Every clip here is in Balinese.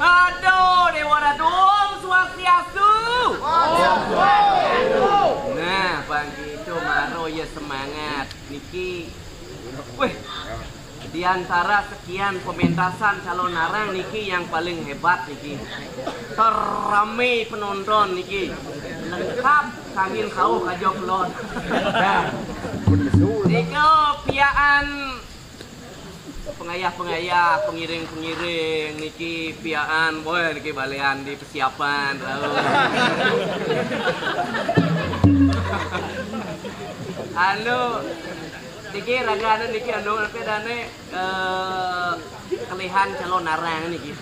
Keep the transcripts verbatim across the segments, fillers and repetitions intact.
Aduh, Déwa Ratu, Om Swastiastu. Om Swastiastu. Nah, bang gitu, maro ya semangat. Niki, wih, di antara sekian pementasan calonarang niki yang paling hebat niki. Terame penonton niki. Lengkap kangin kauh kajo kelod. Nika piaan pengayah-pengayah, pengiring-pengiring niki piaan, boy niki balian di persiapan, tahu. Anu, niki raga anu niki anu apa dane, eh, kelihan calonarang niki.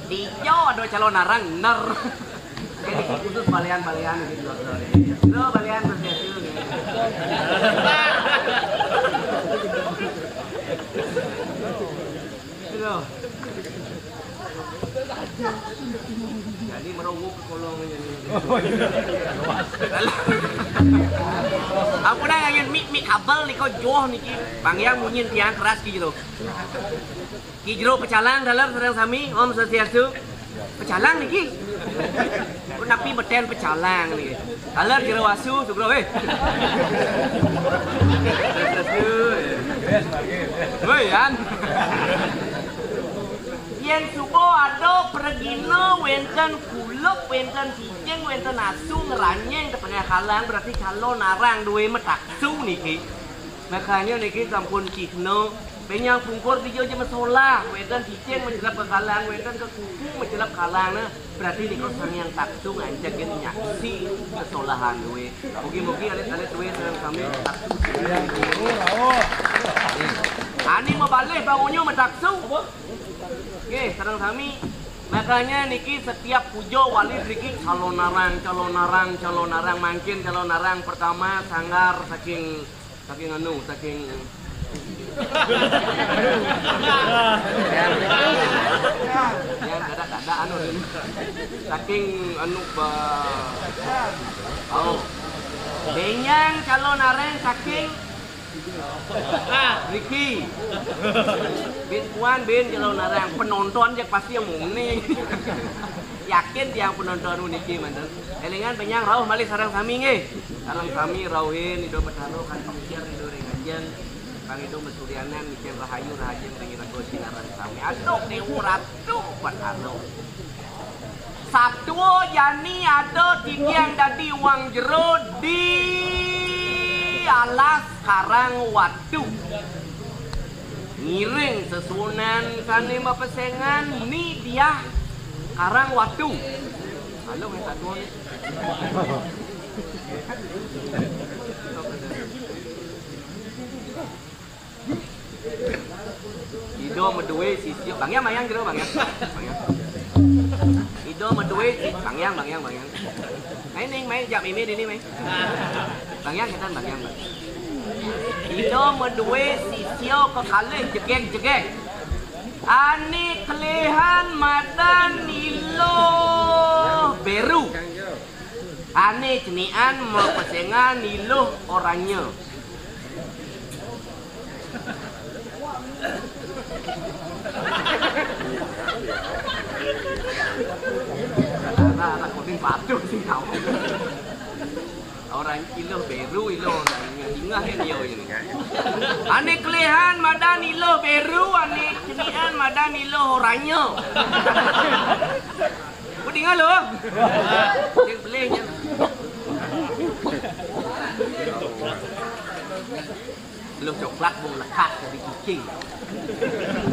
Ijo ada calonarang ner. Jadi khusus balian-balian gitu. Lo balian bersiatur gitu. Gitu. Jadi merungup ke kolong ini. Aku dah ngangin mik, mik kabel nih kok joh niki. Bang yang munyin tiang keras gitu. Ki jero pecalang taler sareng sami, Om Swastiastu. Pecalang niki. Napi beten pecalang niki. Taler jero asu, sugro, eh. Woi, Yan. Yen suba ada pragina wenten kuluk, wenten cicing, wenten asu ngeranjing ke tengah kalang, berarti calonarang duwe metaksu niki. Makanya niki sampun cihna, benyang pungkur dija ja mesolah, wenten cicing macelep ka kalang, wenten ka kuku macelep kalang, nah, berarti nika Sang Hyang Taksu ngancegin nyaksi kesolahan duwe. Mugi-mugi alit-alit duwe sareng sami taksu. Ani mabalih bangunnya metaksu. Nggih, sareng sami. Makanya niki setiap puja wali niki calonarang, calonarang, calonarang, mangkin calonarang pertama sanggar saking Saking anu, saking yang kada-kada anu. Saking anu ba oh. Benyang calonarang saking ah, Ricky. Bin puan bin calonarang penonton aja pasti yang muni. Yakin tiang penonton niki manten. Elingan benyang rauh malih sareng sami nggih. Sareng sami rauhin Ida Betara kan pikir Ida ring anjing. Pang Ida masuryanan, ngicén rahayu rahajeng ring iraga sinareng sami. Aduh, Déwa Ratu Betara. Satua jani ada titiang dadi wang jero di alas Karang Watu. Ngiring sesuunan sané mapesengan Ni Diah Karang Watu. Halo, Mas Satua né. Ida madué sisia, Bang Yang, Bang Yang, jero, Bang Yang. Bang Yang. Ida madué si-, Bang Yang, Bang Yang, Bang Yang. Mai ning, mai jak mémé dini, mai. Bang Yang, kénten, Bang Yang, Bang. Ida madué sisia kekalih jegég-jegég. Ané kelihan madan Ni Luh Béru. Ané cenikan mapesengan Ni Luh Oranya. Anak-anak kuning patuh sih kamu. Orang Ni Luh Béru, Ni Luh Oranya. Ingat kan dia ini. Ané kelihan madan Ni Luh Béru, ané cenikan madan Ni Luh Oranya. Ku tinggal loh. Sing beli nya. Luh coklat bung lekak jadi cicing.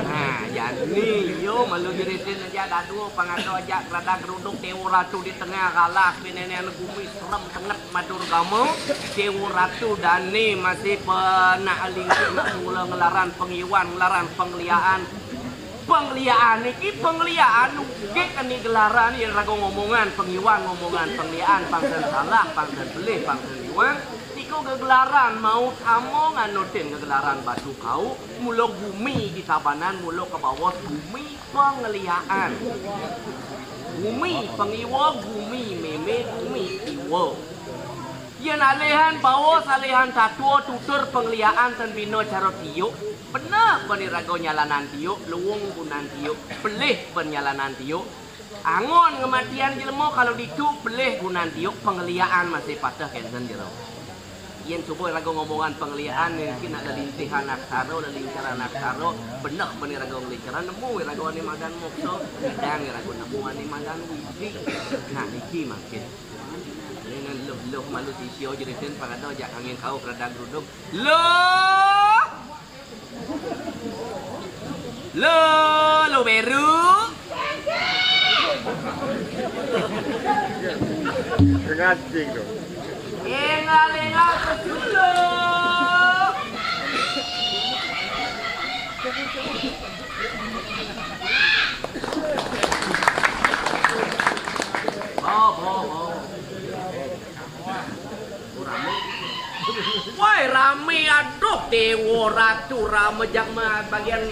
Nah, jani yo malu jeritin aja dadua pang ada aja geradak geruduk Déwa Ratu di tengah galah, binéné anu gumi serem tenget madur gama. Déwa Ratu dané masih penak lingkung mula ngelaran pengiwan, ngelaran pengliaan. Pengliaan niki pengliaan ugi keni gelaran, yén raga ngomongan pengiwan, ngomongan pengliaan, pang ten salah, pang ten pelih, pang ten iwang. Niku gegelaran mautama nganutin gegelaran batu kau, mula gumi di Tabanan, mula kabaos gumi pengliaan. Gumi pengiwa, gumi mémé, gumi iwa. Yén alihan baos, alihan tatua tutur pengliaan ten bina cara tiuk, beneh bani raga nyalanan tiuk, luung gunan tiuk, pelih ban nyalanan tiuk. Angon ngamatian jelema kalau ditu, pelih gunan tiuk, pengliaan masih pateh kénten jero. Yén suba raga ngomongan pengliaan, niki nak lelintihan aksara, lelincaran aksara, beneh bani raga ngelincaran, nemu raga ané madan moksa, ngidang raga nemu ané madan widi. Nah, niki mangkin. Ini luh, luh malu sisia jeritin pang ada jak angin kau kerada geruduk. Luh! Luh, Luh Béru. Ngacing tu. Engal-engal keculu. Bo, bo, bo. Woi, ramé, aduh, Déwa Ratu ramé, jak ma-, bagian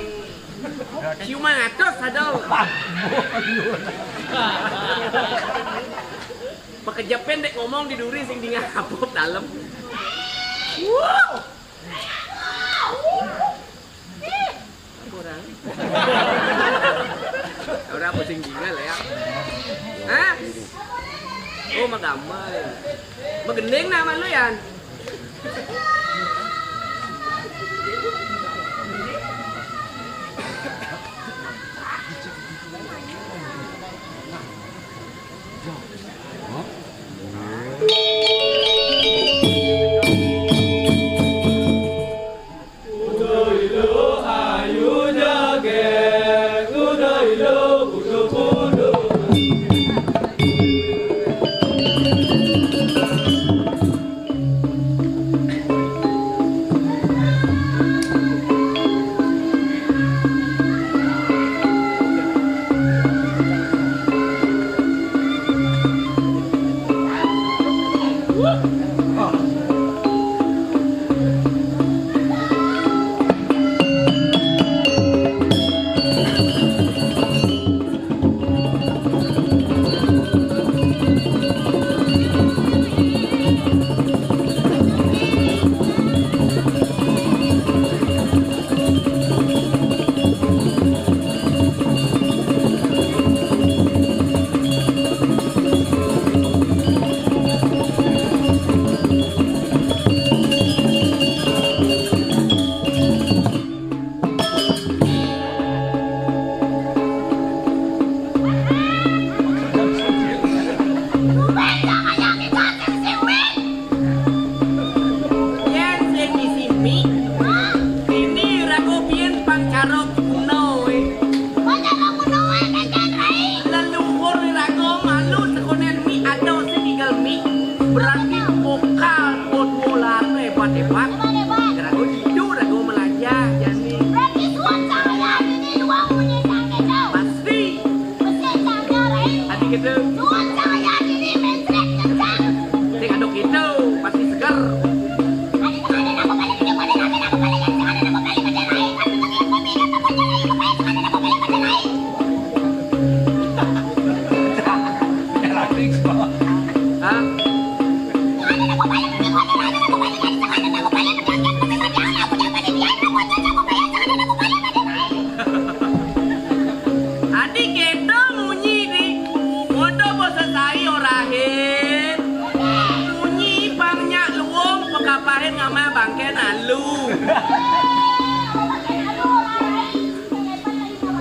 siuman atus ada. Pakejepin dék ngomong di duri sing dingeh apup dalem. Wuh. Kurang. Ora pusing tinggal ya. Hah? Oh, magambar. Magending nama lu, Yan?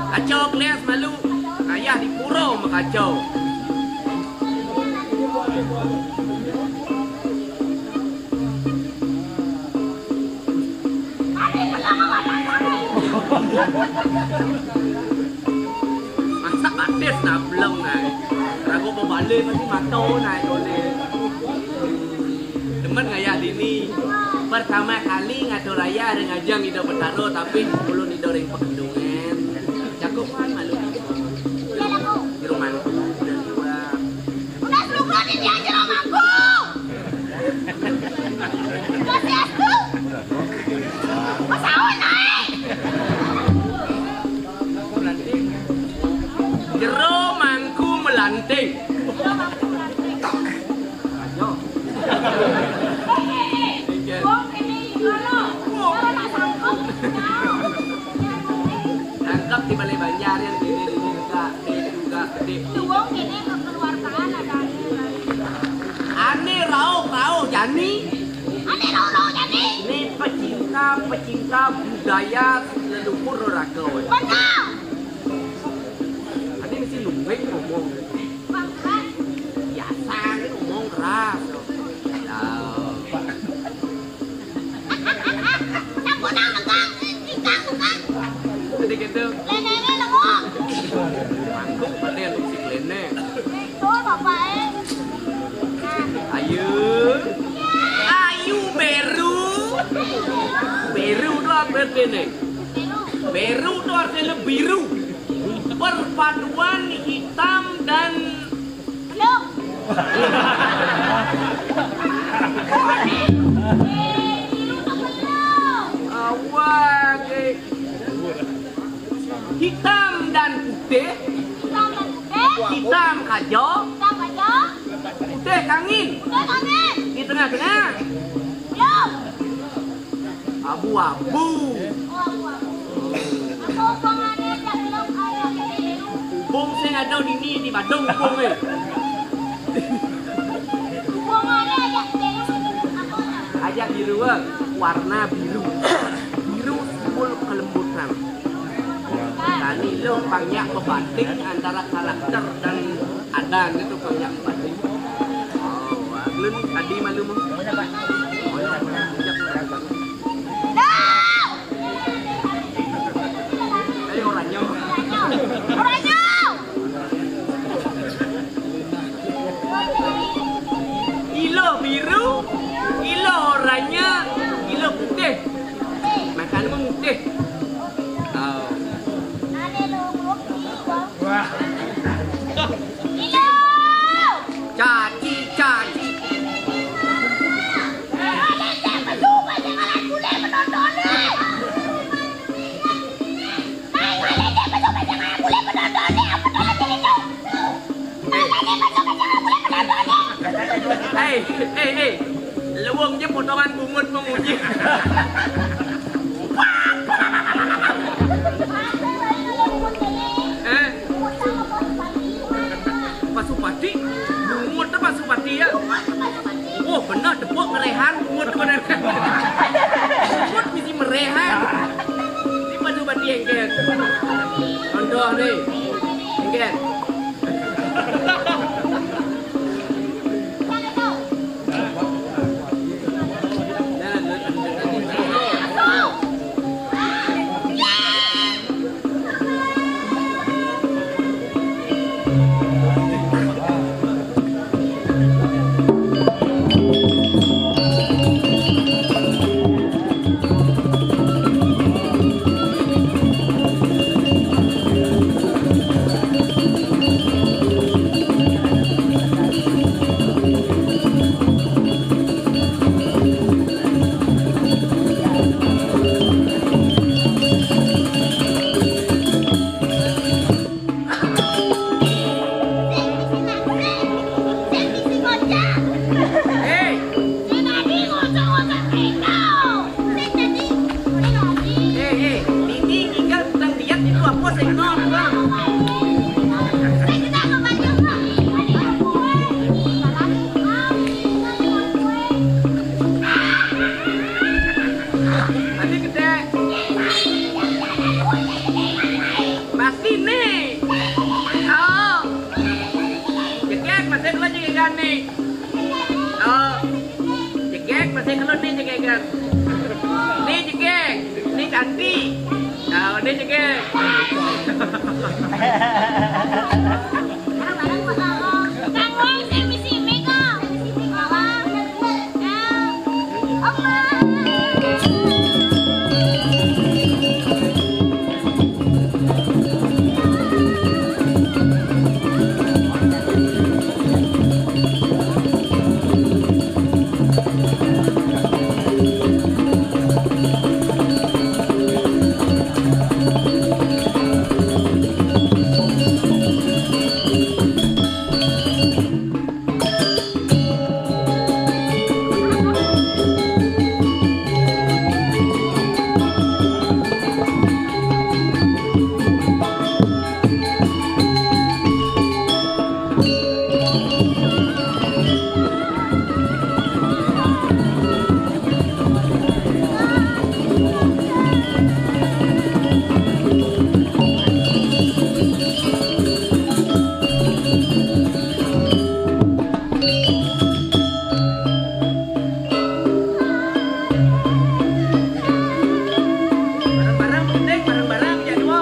Kacau kelas malu. Ayah di pura mekacau. Masak batis nableng nai. Rago bebale mati mato nai tole. Demen ngayah dini. Pertama kali ngatur ayah ring ajeng Ida Betara, tapi ulun Ida ring pakendungan. Jago pan malu. Di rumah. Udah selungkuh di dia aja rumahku. Kasih aku. Pesawat naik. Jero mangku melanting. Ayo. Wong ini gimana? Orang nak sanggup. Nangkep di balai banjar yang gede, di muka, di juga gede. Wong ini kekeluargaan ada. Ane rauh-rauh jani. Ane rauh-rauh jani. Ini pecinta, pecinta budaya leluhur Raraga. Betul. Ane mesti luwih ngomong. Bang, Bang. Biasa ngomong keras. Ya. Sampun nang megang, tingkang bukan? Gede gitu. Lenene nemu. Mangkuk pada yang si Lene. Tuh, Bapak, eh. Ayu. Ayu Beru. Beru itu apa artinya? Beru itu artinya biru. Perpaduan hitam dan belum. Awak, eh. Hitam dan putih. Hitam dan putih. Hitam kaja. Hitam kaja. Putih kangin. Putih kangin. Di tengah-tengah. Belum. Abu-abu. Oh, abu-abu. Apa hubungannya cak belum ayah biru? Hubung sing ada dini di Badung hubung, eh. Hubungannya ajak biru. Apa? Ajak biru, eh. Warna biru. Biru simbol kelembutan. Tani lo banyak bebating antara karakter dan adan itu banyak bebating. Oh, belum tadi malu mu. Ayo, orangnya. Orangnya. Ilo biru, ilo oranye, ilo putih. Makan memutih. Oh. Ilo. Caci, caci. Hei, hei, hei. Leweng je potongan bungut menguji. Eh? Pasupati? Bungut tu pasupati ya? Oh, benar, tepuk ngerehan, bungut tu ngerehan. Bungut mesti merehan. Ni pasupati engket. Contoh ni. Engket. Nih. Oh. Jegég, masih kelut nih jegegan. Nih jegég, nih cantik. Oh, nih jegég. Kang Wong, saya misi mie, Kang. Misi mie, Kang. Kang. Oma. Bareng-bareng, penting bareng-bareng, ya, Dua.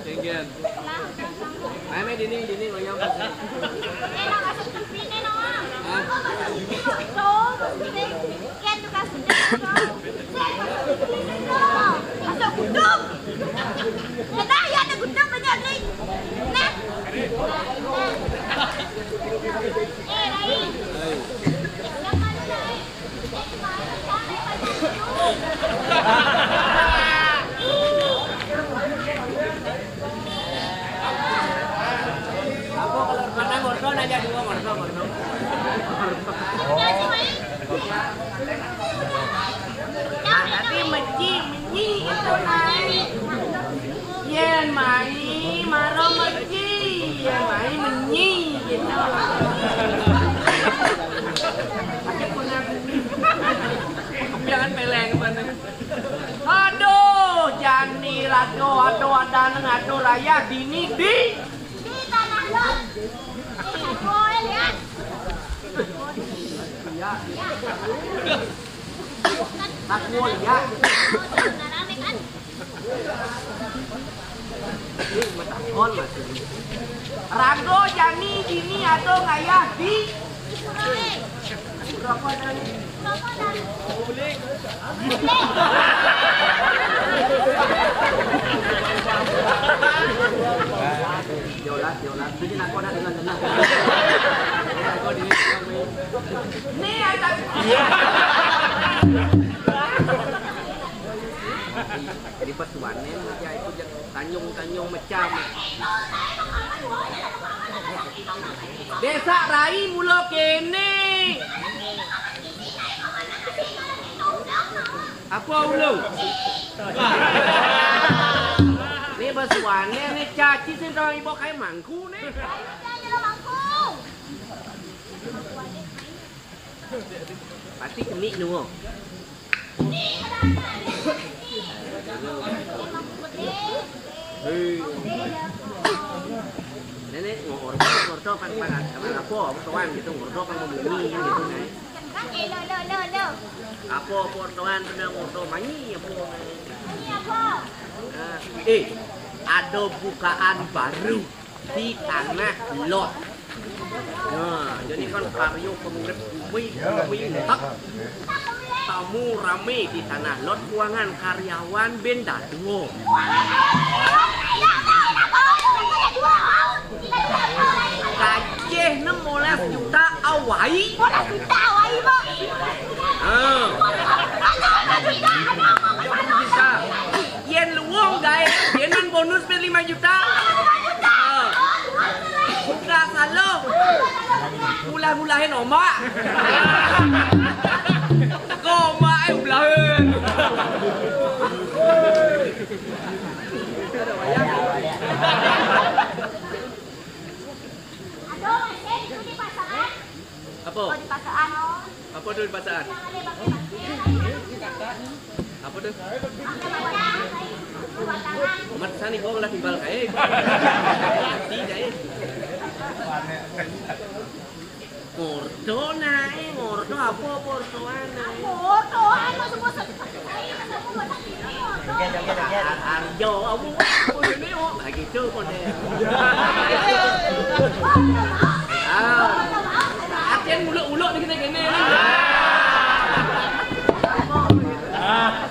Cengen. Ayo, main dinding, dinding, loyang. Hah? Masuk gudug. Kena ya ada gudug banyak ni. Nah. Eh, Rai. Yang mana, Rai? Apa kalau mana ngordo nanya dua ngordo, ngordo. Nah, tapi meci, meci itu, Mai. Yen mai, maro meci. Yen mai, menyi, gitu. Pakai punang. Jangan peleng, mana. Aduh, jani rago, aduh, ada neng, aduh, raya, dini, di. Di tanah lot. Di tanah lot, ya. Iya. Takut, ya. Rago jani dini ado ngayah di. Jolat, jolat. Ini aku nak dengan tenang. Ini ada. Jadi pas tuan ni, dia ikut je. Tanjung-tanjung macam. Desa Rai mula kene. Apa ulung? Ni basuan ni, ni caci sing tau ibu kai mangku ni. Pati kemik nunggu. Nenek ngordo, ngordo kan para, para apa, apa tuan gitu, ngordo kan membumi kan gitu kan. Apa, apa tuan bener ngordo manyi apa? Nah, eh, ada bukaan baru di tanah lot. Nah, jadi kan karya pengurip bumi, bumi tak tamu rame di tanah lot, kuangan karyawan ben dadua. Kacih nem Limolas juta awai. Limolas juta awai, Bang. Ah. Limolas juta, aduh, Bang. Bisa. Yén luung gaé, yénan bonus pé lima juta. Ah. Buka salon. Mulah-mulahin ombak. Ombak aé ublahin. Aduh, Mas, itu di pasaan. Apa? Oh, di pasaan. Apa tuh di pasaan? Yang ada pakai masker. Apa tuh? Pakai masker. Mat sani kok lah timbal kaé. Mati kaé. Ngordo naé, ngordo apa portoan naé? Portoan, maksud gua. Joget, joget, joget. Arjo, abu, ini, oh, lagi tuh model. Ah, artian uluk-uluk di kita gini. Ah.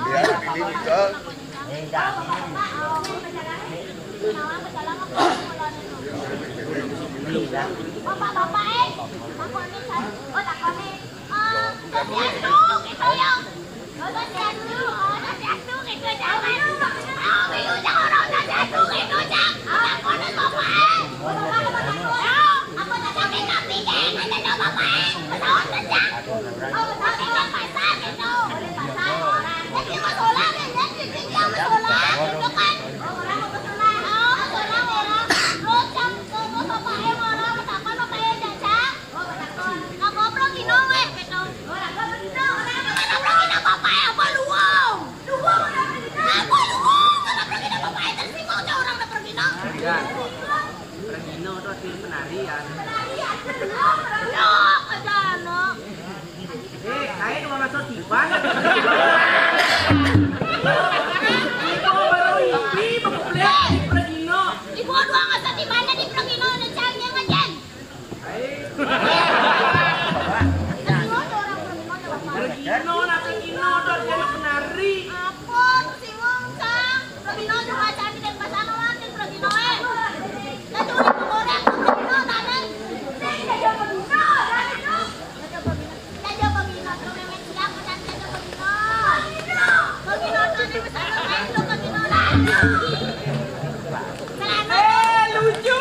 Biar pilih, Kak. Bapak-bapak, eh, takoni, oh, takoni. Eh, swastiastu, gitu ya. Oh, swastiastu, oh, swastiastu, gitu, jangan. Oh, bingung, jangan orang swastiastu, gitu, jangan. Takoni bapak, eh. Apa tadi? Tapi, tapi, jangan, jangan, bapak, eh. Pesawat pecah. Oh, pesawat pecah, pasar, gitu. Jadi, masalah, ya, jadi, dia masalah, gitu kan. Oh, orang mau pesanan. Oh, pesanan, orang. Terus, yang, terus, bapak, eh, orang, takon, bapak, eh, jajak. Nah, goblok, Gino, weh, gitu. Apa luung? Apa luung? Apa luung? Apa luung? Tersinggung aja orang udah pergi, no. Enggak. Pergi, no, tuh hasil penarian. Penarian, no, kerja, no. Eh, kayak dua ratus tiban. Itu baru ipi, baru beli, pergi, no. Ibu dua ratus tiban di pergi, no, ada cang, jangan, Jan. Regino, nak Regino, dot, dia nak penari. Apa tuh si Wong, Cang? Regino juga cantik dan pas anu, lantik Regino, eh. Lah, curi pengorek, Regino, tanah. Saya tidak jawab Regino, dari itu. Saya jawab Regino, tuh, memang siap, dan saya jawab Regino. Regino, tuh, memang siap, dan saya jawab Regino, lah. Eh, lucu.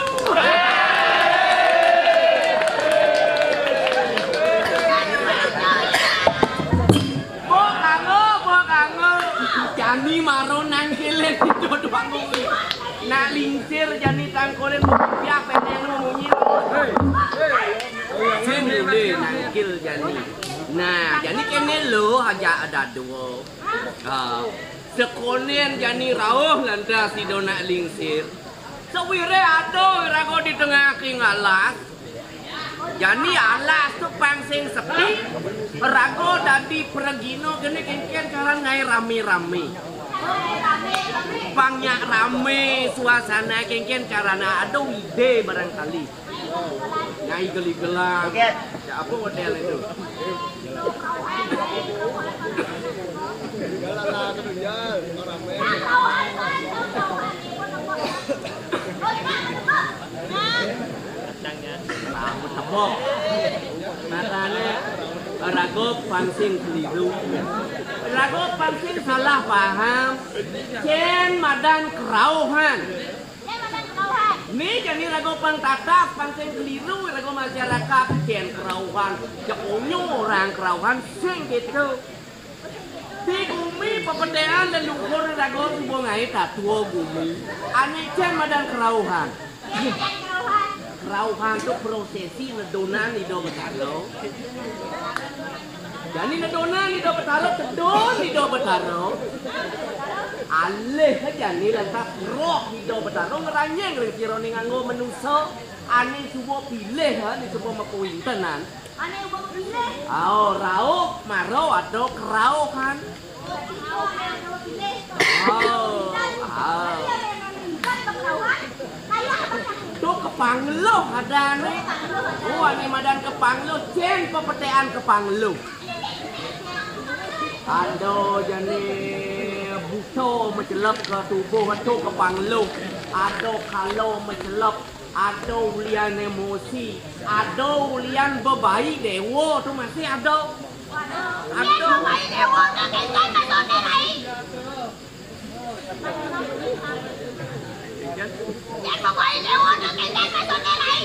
Mbok kanggo, mbok kanggo. Jani maro nangkilin itu doang kuwi. Nak lingsir jani tangkulin mau piah pengen mau munyi. Sing dulu nangkil jani. Nah, jani kene lho aja ada dua. Ah, sekonen jani rauh lantas sida nak lingsir. Sawire adoh raga di tengah king alas. Jani alas tu pang sing sepi. Raga dadi pregina kene kengken karan ngae rame-rame. Pang nyak rame suasana kengken karana adoh ide barangkali. Nyai geli-gelang. Joget. Ya, apa model itu? Rambut tebok. Matane raga pang sing keliru. Raga pang sing salah paham. Cen madan kerauhan. Ni jani raga pang tatas, pang sing keliru, raga masyarakat, cen kerauhan, cekonyo orang kerauhan, sing gitu. Di gumi pepetean leluhur raga suba ngae tatua gumi, ane cen madan kerauhan. Kerauhan tu prosesi nedonan Ida Betara. Jani nedonan Ida Betara, tedun Ida Betara. Alih jani lantas roh Ida Betara ngranjing ring sira ning angga manusa, ane suba pilih, ane suba makawintenan. Ane suba pilih. Ao, rauh, maro ada kerauhan. Oh, ah. Tu kepangluh adane. Oh, ane madan kepangluh, cen pepetean kepangluh. Ada jani buta macelep ka tubuh, ada ka pangluh, ada kala macelep, ada ulian emosi, ada ulian bebai dewa tu masih ada. Ada. Bebai dewa tu kenten masuk ni, Rai. Yen bebai dewa tu kenten masuk ni, Rai.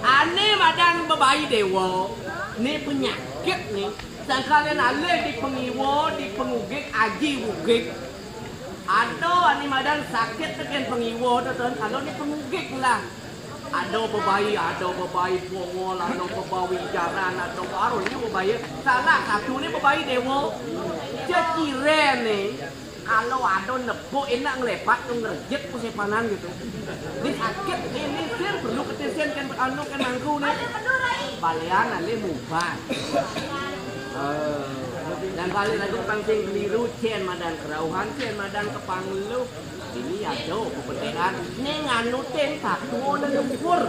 Ane madan bebai dewa, ni penyakit ni, sangkal yen alih di pengiwa, di pengugik, aji ugik. Ada ane madan sakit teken pengiwa tu, tuan, kalau ni pengugik lah. Ada bebai, ada bebai Bongol, ada bebai Jaran, ada baru ni bebai. Salah satu ni bebai dewa. Cecire ni. Kalau ada nepuk enak ngelepat tu ngerejek ku sepanan gitu. Ni sakit, ni, ni sir perlu ketesian kan anu kan mangku ni. Balian ale mubat. Eh, dan balik lagi tang sing keliru, cen madan kerauhan, cen madan kepanglu. Ini ada kepentingan. Ni nganutin satu leluhur.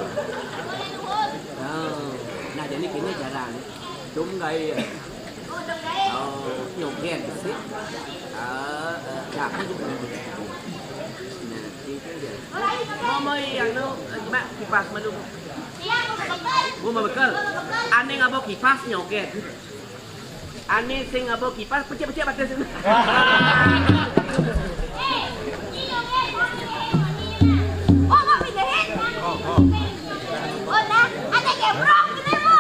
Nah, nah, jadi kini jarang. Dum gae. Oh, nyoget sih. Ah, eh, siapa juga? Nah, itu dia. Mama iya no, mak kipas malu. Gua mau bekal. Ane ngabo kipas nyoget. Ane sing ngabo kipas pecik-pecik batas. Oh, mau pindahin? Oh, oh. Oh, dah. Ada gebrok, gini, Bu.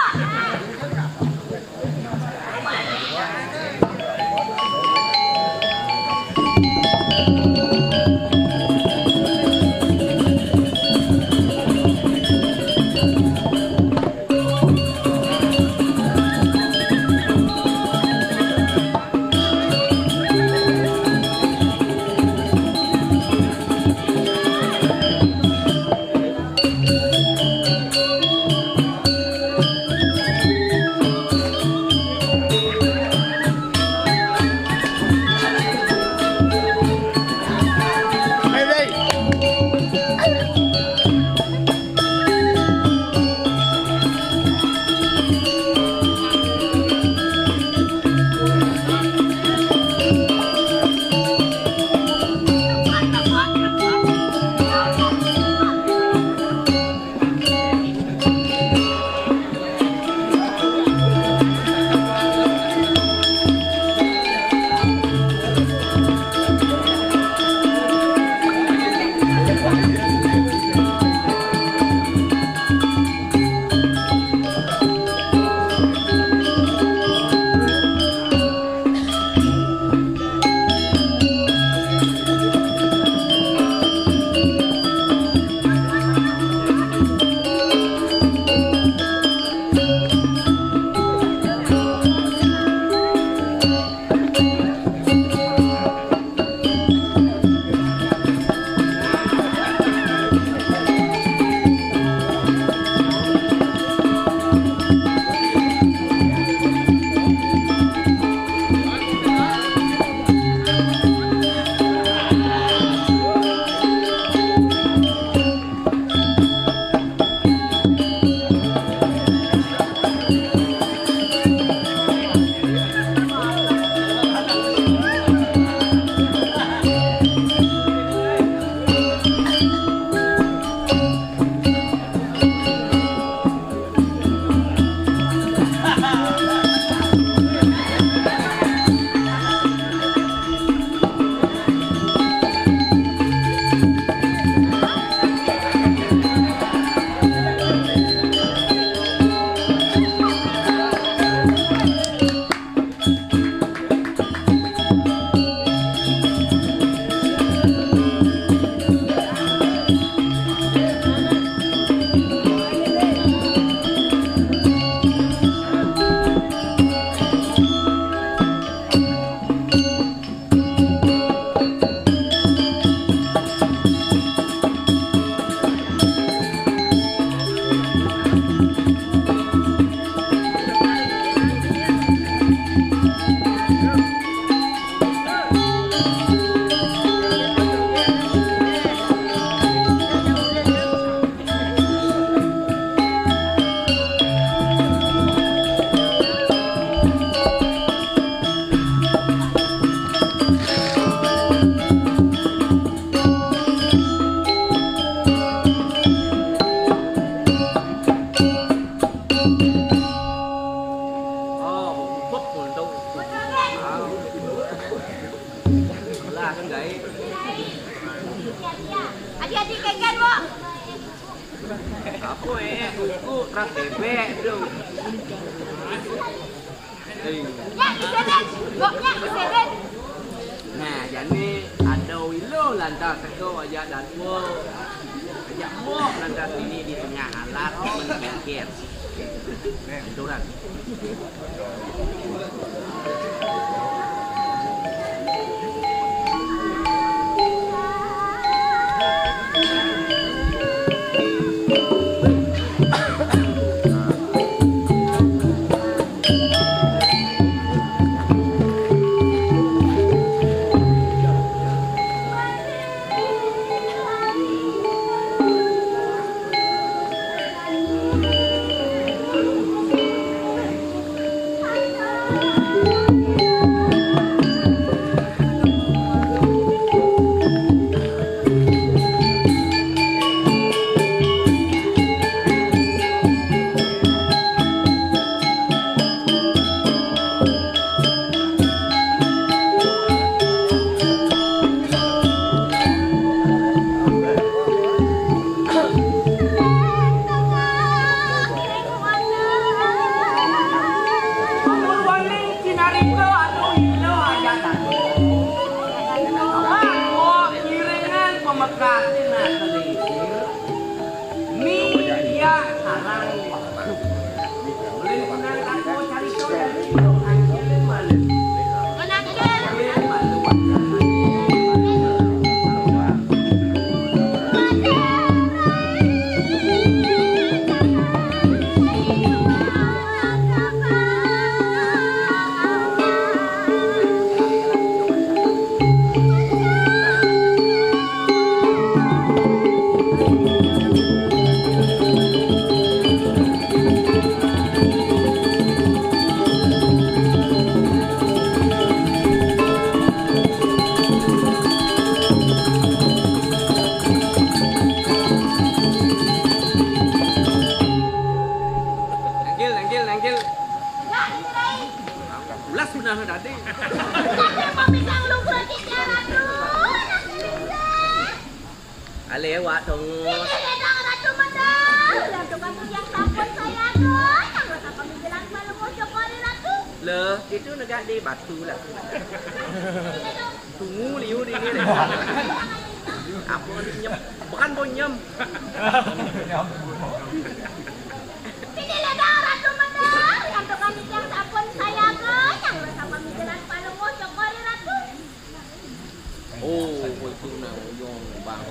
Lah, kan gaé. Adi-adi kéngkén, Mbok. Apa, eh? Kuku ras bébék, dong. Eh. Nyak disebut, Mbok, nyak disebut. Nah, jani ada ilo lantas teka ajak datua. Ajak Mbok lantas dini di tengah alas men kéngkén. Ituran. Amun wani cinarita anu ila ajatan. Mangko iringan pamekas tina kalincir. Ni iya sarang. Ulin kunang kaku carita dari Angkil Malu. Angkil Malu. Nanggil, nanggil, nanggil. Ulas benar tadi. Tapi mau pisang lumpur kita, Ratu. Anak bisa. Alé wak tongus. Ini ledang Ratu Mendang. Ratu Batu yang sampun saya, aduh. Yang rasa pemikiran pelemu Jokowi, Ratu. Leh, itu negak di batu lah. Tungu liu di ni. Apa ni nyem? Bukan bonyem. Ini ledang Ratu Mendang. Yang tukang yang sampun saya, aduh. Yang rasa pemikiran pelemu Jokowi, Ratu. Oh, itu nah uyung bang.